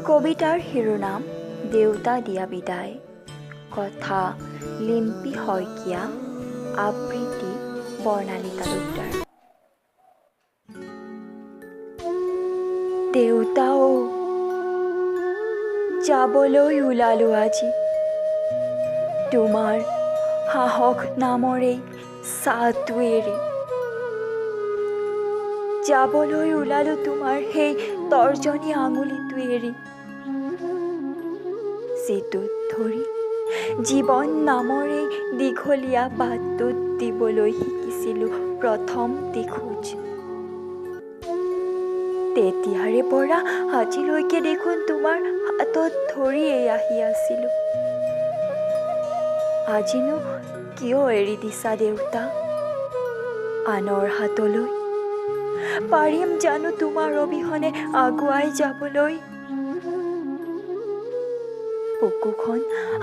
কবিতাৰ শিৰোনাম দেউতা দিয়া বিদায়। কথা লিম্পী শইকীয়া, আবৃত্তি বৰ্ণালী তালুকদাৰ। দেউতা অ, যাবলৈ ওলালো আজি তোমাৰ সাহস নামৰ এই ছাঁটো এৰি। যাবলৈ ওলালো তোমাৰ সেই তৰ্জনী আঙুলিটো এৰি, যিটোত ধৰি জীৱন নামৰ এই দীঘলীয়া বাটটোত দিবলৈ শিকিছিলোঁ প্ৰথমটি খোজ। তেতিয়াৰে পৰা আজিলৈকে দেখোন তোমাৰ হাতত ধৰিয়েই আহি আছিলোঁ। আজিনো কিয় এৰি দিছা দেউতা আনৰ হাতলৈ? পাৰিম জানো তোমাৰ অবিহনে আগুৱাই যাবলৈ? বুকুখন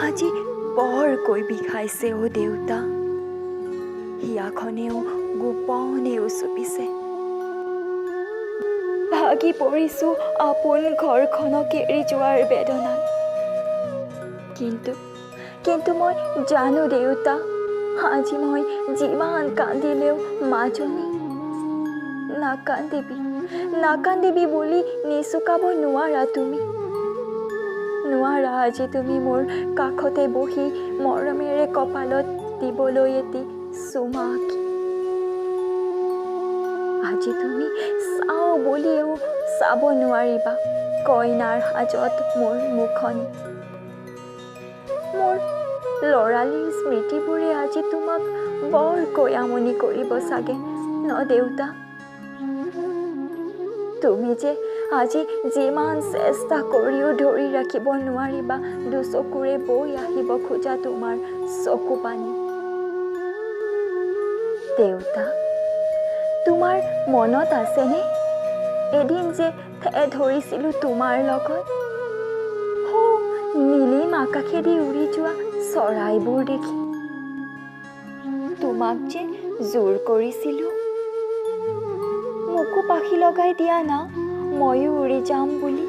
আজি বৰকৈ বিষাইছে অ দেউতা, হিয়াখনেও গোপনে উচুপিছে। ভাগি পৰিছো আপোন ঘৰখনক এৰি যোৱাৰ বেদনাত। কিন্তু কিন্তু মই জানো দেউতা, আজি মই যিমান কান্দিলেও মাজনী নাকান্দিবি নাকান্দিবি বুলি নিচুকাব নোৱাৰা তুমি, নোৱাৰা আজি তুমি মোৰ কাষতে বহি মৰমেৰে কপালত দিবলৈ এটি চুমা আঁকি। আজি তুমি চাওঁ বুলিও চাব নোৱাৰিবা কইনাৰ সাজত মোৰ মুখনি। মোৰ ল'ৰালিৰ স্মৃতিবোৰে আজি তোমাক বৰকৈ আমনি কৰিব চাগে ন দেউতা? তুমি যে আজি যিমান চেষ্টা কৰিও ধৰি ৰাখিব নোৱাৰিবা দুচকুৰে বৈ আহিব খোজা তোমাৰ চকু পানী। দেউতা, তোমাৰ মনত আছেনে এদিন যে ধৰিছিলোঁ তোমাৰ লগত সৌ নীলিম আকাশেদি উৰি যোৱা চৰাইবোৰ দেখি? তোমাক যে জোৰ কৰিছিলোঁ মোকো পাখি লগাই দিয়া না, ময়ো উৰি যাম বুলি।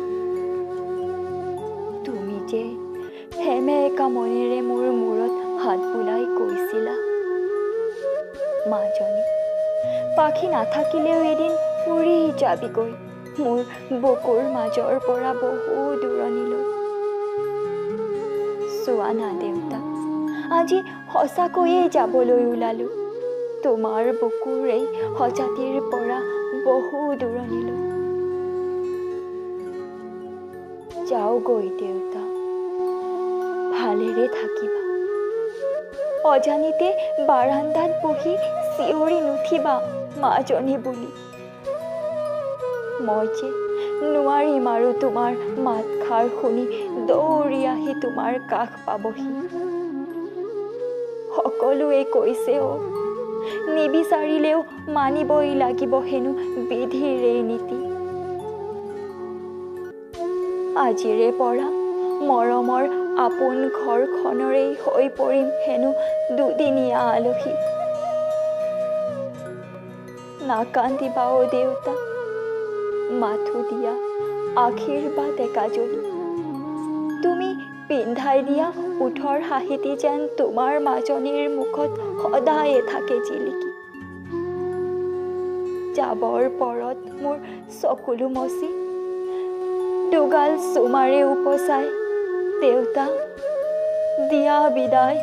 তুমি যে সেমেকা মনেৰে মোৰ মূৰত হাত বুলাই কৈছিলা, মাজনী পাখি নাথাকিলেও এদিন উৰি যাবিগৈ মোৰ বুকুৰ মাজৰ পৰা বহু দূৰণিলৈ। চোৱা না দেউতা, আজি সঁচাকৈয়ে যাবলৈ ওলালো তোমাৰ বুকুৰ এই সজাতিৰ পৰা বহু দূৰণিলৈ। যাওগৈ দেউতা, ভালেৰে থাকিবা। অজানিতে বাৰান্দাত বহি চিঞৰি নুঠিবা মাজনী বুলি। মই যে নোৱাৰিম আৰু তোমাৰ মাতষাৰ শুনি দৌৰি আহি তোমাৰ কাষ পাবহি। সকলোৱে কৈছে অ, নিবিচাৰিলেও মানিবই লাগিব হেনো বিধিৰ এই নীতি। আজিৰে পৰা মৰমৰ আপোন ঘৰখনৰেই হৈ পৰিম হেনো দুদিনীয়া আলহী। নাকান্দিবা অ দেউতা, মাথো দিয়া আশীৰ্বাদ একাজলি। তুমি পিন্ধাই দিয়া ওঠৰ হাঁহিটি যেন তোমাৰ মাজনীৰ মুখত সদায়ে থাকে জিলিকি। যাবৰ পৰত মোৰ চকুলো মচি দুগাল চুমাৰে উপচাই দেউতা দিয়া বিদায়।